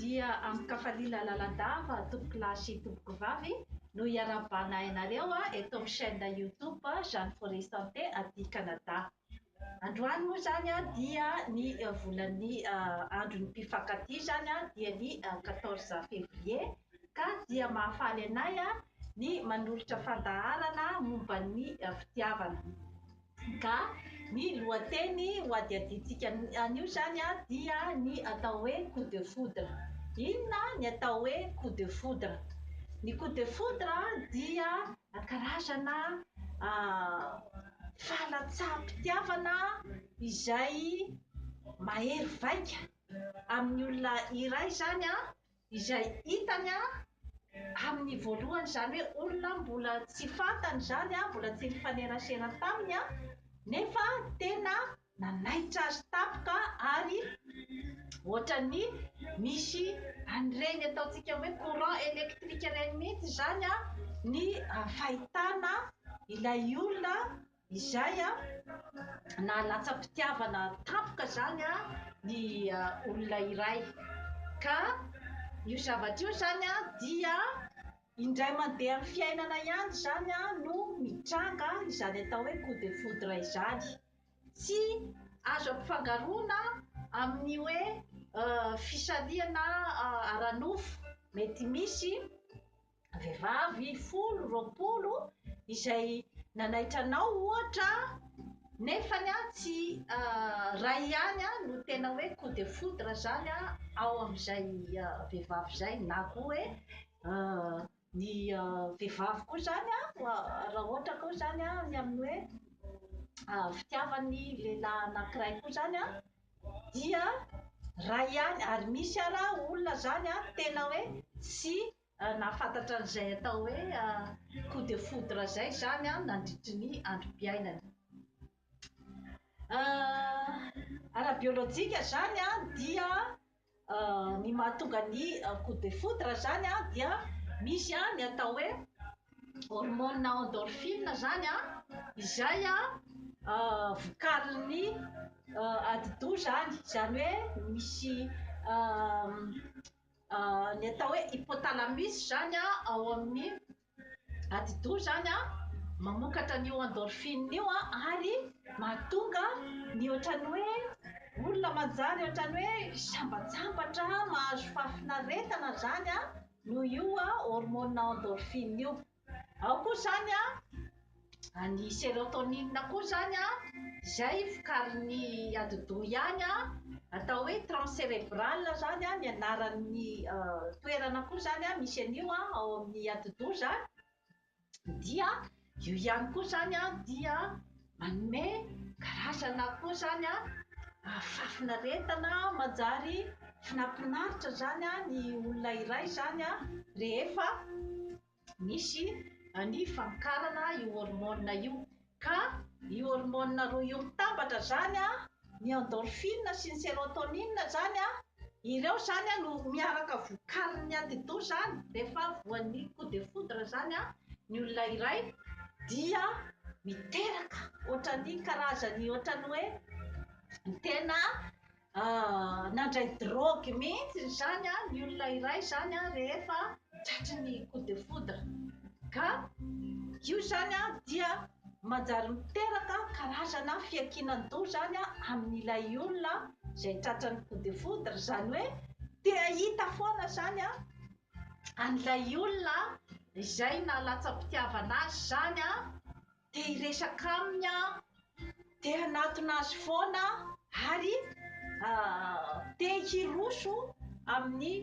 Dia amin-kafaliana lalandava tompokolahy sy tompokovavy no iarahabana anareo eto amin'ny chaîne YouTube Jeanne Forêt Santé aty Canada. Androany moa izany dia ny volan'ny andron'ny mpifankatia izany dia ny quatorze février ka dia mahafaly anay ny manolotra fandaharana momba ny fitiavana. Ka ny lohateny ho adihadiantsika anio izany dia ny atao hoe coup de foudre. Inona ny atao hoe coup de foudre? Ny coup de foudre dia karazana fahalatsaham-pitiavana izay mahery vaika amin'ny olona iray izany izay hitany amin'ny voalohany, izany hoe olona mbola tsy fantany izany, mbola tsy nifanerasera taminy nefa tena nanaitra azy tampoka ary ohatran'ny misy an'ireny ataontsika hoe courant électrique ireny mihitsy izany ny fahitana ilay olona izay nahalatsa-pitiavana tampoka izany ny olona iray. Ka io zavatra io izany dia indray mandeha amin'ny fiainana ihany izany no mitranga izany atao hoe coup de foudre izany. Tsy azo ampifangaroana amin'ny hoe fisarihana ara-nofo. Mety misy vehivavy folo, 20 izay nanaitra anao ohatra nefany tsy iray ihany no tena hoe coup de foudre izany ao amin'izay vehivavy izay na koa hoe ny vehivavy koa izany raha ohatra koa izany ny amin'ny hoe fitiavan'ny lehilahy anankiray koa izany dia iray ihany ary misy ara olona izany tena hoe tsy nahafantatra an'izay atao hoe coup de foudre izay izany nandritry ny androm-piainany. Ara-biolojika izany dia ny mahatonga ny coup de foudre izany dia misy ny atao hoe hormone endorphine izany izay vokarin'ny atidoha izany, izany hoe misy ny atao hoe hypothalamus izany ao amin'ny atidoha izany mamokatra an'io endorphine io ary mahatonga ny ohatran'ny hoe olona manjary ohatran'ny hoe sambatsambatra mahazo fahafinaretana izany noho io hormone endorphine io. Ao koa izany ny sérotonine koa izany izay vokarin'ny atidoha ihany, atao hoe transcérébral izany ny anaran'ny toerana koa izany misy an'io ao amin'ny atidoha izany, dia io ihany koa izany dia manome karazana koa izany fahafinaretana manjary finampinaritra izany ny olona iray izany rehefa misy ny famokarana io hormone io. Ka io hormone roa io mitambatra izany, ny endorphine sy ny sérotonine izany, ireo izany no miaraka vokarin'ny atidoha izany rehefa voan'ny coup de foudre izany ny olona iray dia miteraka ohatran'ny karazany ohatran'ny hoe tena nandray drogue mihitsy izany ny olona iray izany rehefa tratry ny coup de foudre. Ka io izany dia manjary miteraka karazana fiankinan-doha izany amin'ilay olona izay tratran'ny coup de foudre, izany hoe te hahita foana izany an'ilay olona izay nahalatsa-pitiavana azy izany, te hiresaka aminy, te hanatona azy foana ary te hiroso amin'ny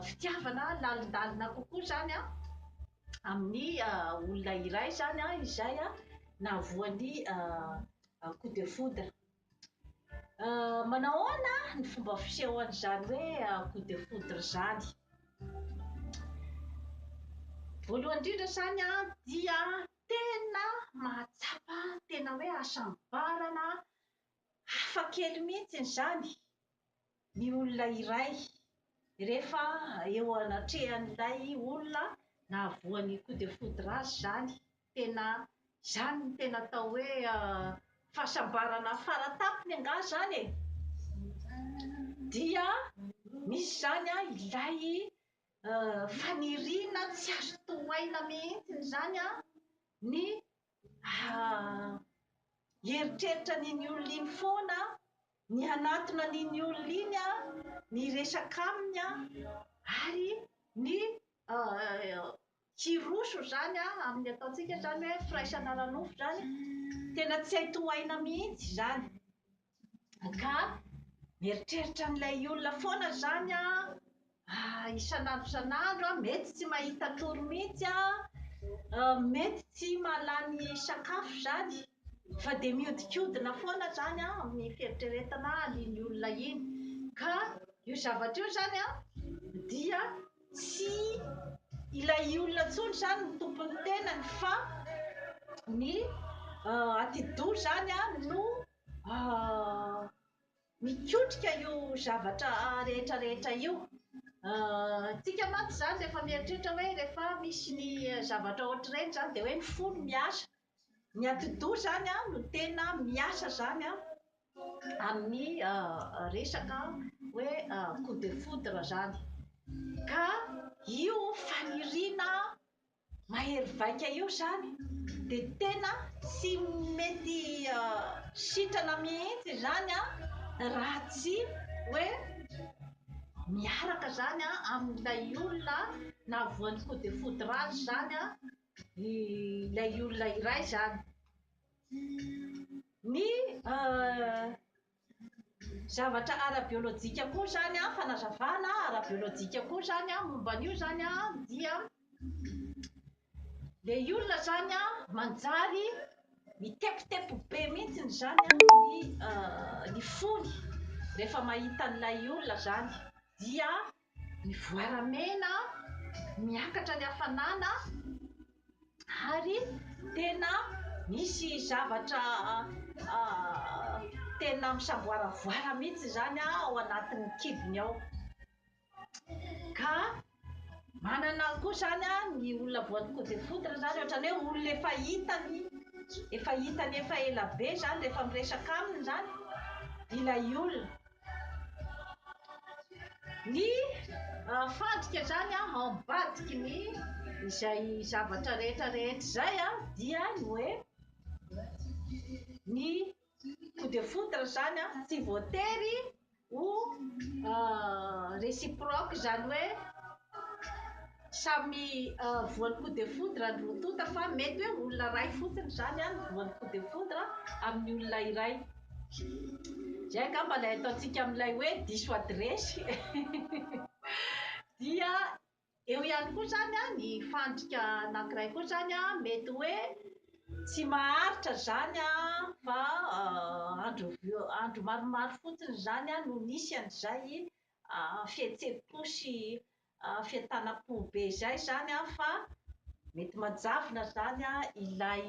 fitiavana lalindalina kokoa izany amin'ny olona iray izany izay nahavoan'ny coup de foudre. Manao ahoana ny fomba fisehoan'izany hoe coup de foudre izany? Voalohany indrindra izany dia tena mahatsapa tena hoe hasambarana hafa kely mihitsy izany ny olona iray rehefa eo anatrehan'ilay olona nahavoan'ny coup de foudre azy izany. Tena izany no tena atao hoe fahasambarana faratampony angaha izany e! Dia Misy izany ilay faniriana tsy azo tohaina mihitsy izany ny hieritreritra an'iny olona iny foana, ny hanatona an'iny olona iny, ny hiresaka aminy ary ny hiroso izany amin'ny ataontsika izany hoe firaisana ara-nofo izany, tena tsy hay tohaina mihitsy izany. Ka mieritreritra an'ilay olona foana izany isan'andro isan'andro, mety tsy mahita tory mihitsy, mety tsy mahalany sakafo izany, fa dia mihodinkodina foana izany amin'ny fieritreretana an'iny olona iny. Ka io zavatra io izany dia tsy ilay olona intsony izany no tompon'ny tenany fa ny atidoha izany no mikotrika io zavatra rehetra rehetra io. Tsika mantsy izany rehefa mieritreritra hoe rehefa misy ny zavatra ohatr'ireny izany dia hoe ny fo no miasa. Ny atidoha izany no tena miasa izany amin'ny resaka hoe coup de foudre izany. Ka io faniriana mahery vaika io izany dia tena tsy mety sitrana mihitsy izany raha tsy hoe miaraka izany amin'ilay olona nahavoan'ny coup de foudre azy izany ilay olona iray izany. Ny zavatra ara-biolojika koa izany, fanazavana ara-biolojika koa izany momba an'io izany dia ilay olona izany manjary mitepotepo be mihitsy izany ny fony rehefa mahita an'ilay olona izany dia mivoaramena, miakatra ny hafanana ary tena misy zavatra tena misamboaravoara mihitsy izany ao anatin'ny kibony ao. Ka manana koa izany ny olona voan'ny coup de foudre izany, ohatran'ny hoe olona efa hitany, efa hitany efa ela be izany rehefa miresaka aminy izany ilay olona. Ny fandrika izany ao ambadiky ny izay zavatra rehetra rehetra izay dia ny hoe ny coup de foudre izany tsy voatery ho réciproque, izany hoe samy voan'ny coup de foudre ny roa tonta fa mety hoe olona iray fotsiny izany no voan'ny coup de foudre amin'ny olona iray. Izay angamba ilay ataontsika amin'ilay hoe diso adiresy. Dia eo ihany koa izany ny fandrika anankiray koa izany mety hoe tsy maharitra izany fa andro andro maromaro fotsiny izany no nisy an'izay fihetseham-po sy fientanam-po be izay izany fa mety manjavona izany ilay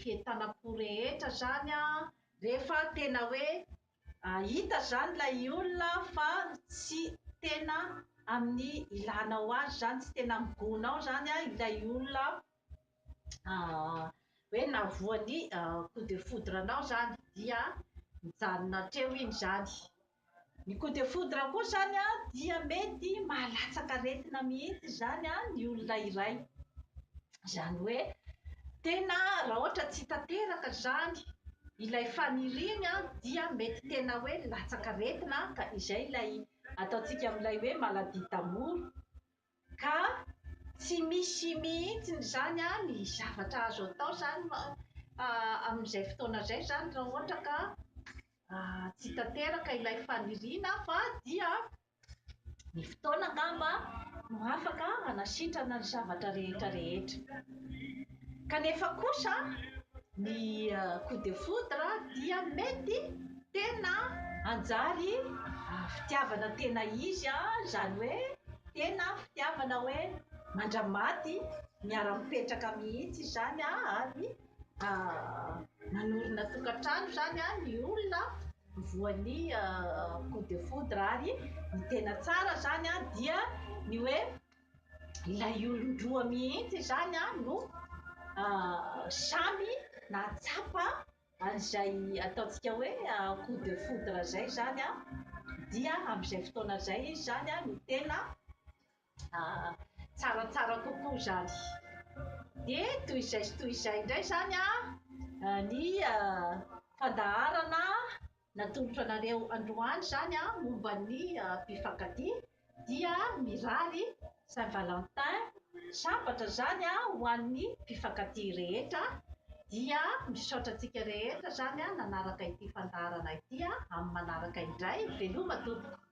fientanam-po rehetra izany rehefa tena hoe hita izany ilay olona fa tsy tena amin'ny ilanao azy izany, tsy tena amin'ny goût-nao izany ilay olona hoe nahavoan'ny coup de foudre anao izany dia mijanona hatreo iny izany. Ny coup de foudre koa izany dia mety mahalatsaka aretina mihitsy izany ny olona iray. Izany hoe tena raha ohatra tsy tanteraka izany ilay faniriany dia mety tena hoe latsaka aretina ka izay ilay ataontsika amin'ilay hoe maladie d'amour. Ka tsy misy mihitsy izany ny zavatra azo atao izany amin'izay fotoana izay izany raha ohatra ka tsy tanteraka ilay faniriana fa dia ny fotoana angamba no afaka hanasitrana ny zavatra rehetra rehetra. Kanefa kosa ny coup de foudre dia mety tena hanjary fitiavana tena izy, izany hoe tena fitiavana hoe mandra-maty miara-mipetraka mihitsy izany ary manorina tokantrano izany ny olona voan'ny coup de foudre ary ny tena tsara izany dia ny hoe ilay olon-droa mihitsy izany no samy nahatsapa an'izay ataontsika hoe coup de foudre izay izany. dia amin'izay fotoana izay izy izany no tena tsaratsara kokoa izany. Dia toy izay sy toy izay indray izany ny fandaharana natolotro anareo androany izany momba ny mpifankatia dia mirary Saint Valentin sambatra izany ho an'ny mpifankatia rehetra dia misaotra antsika rehetra izany nanaraka ity fandaharana ity amin'ny manaraka indray. Veloma tompoko.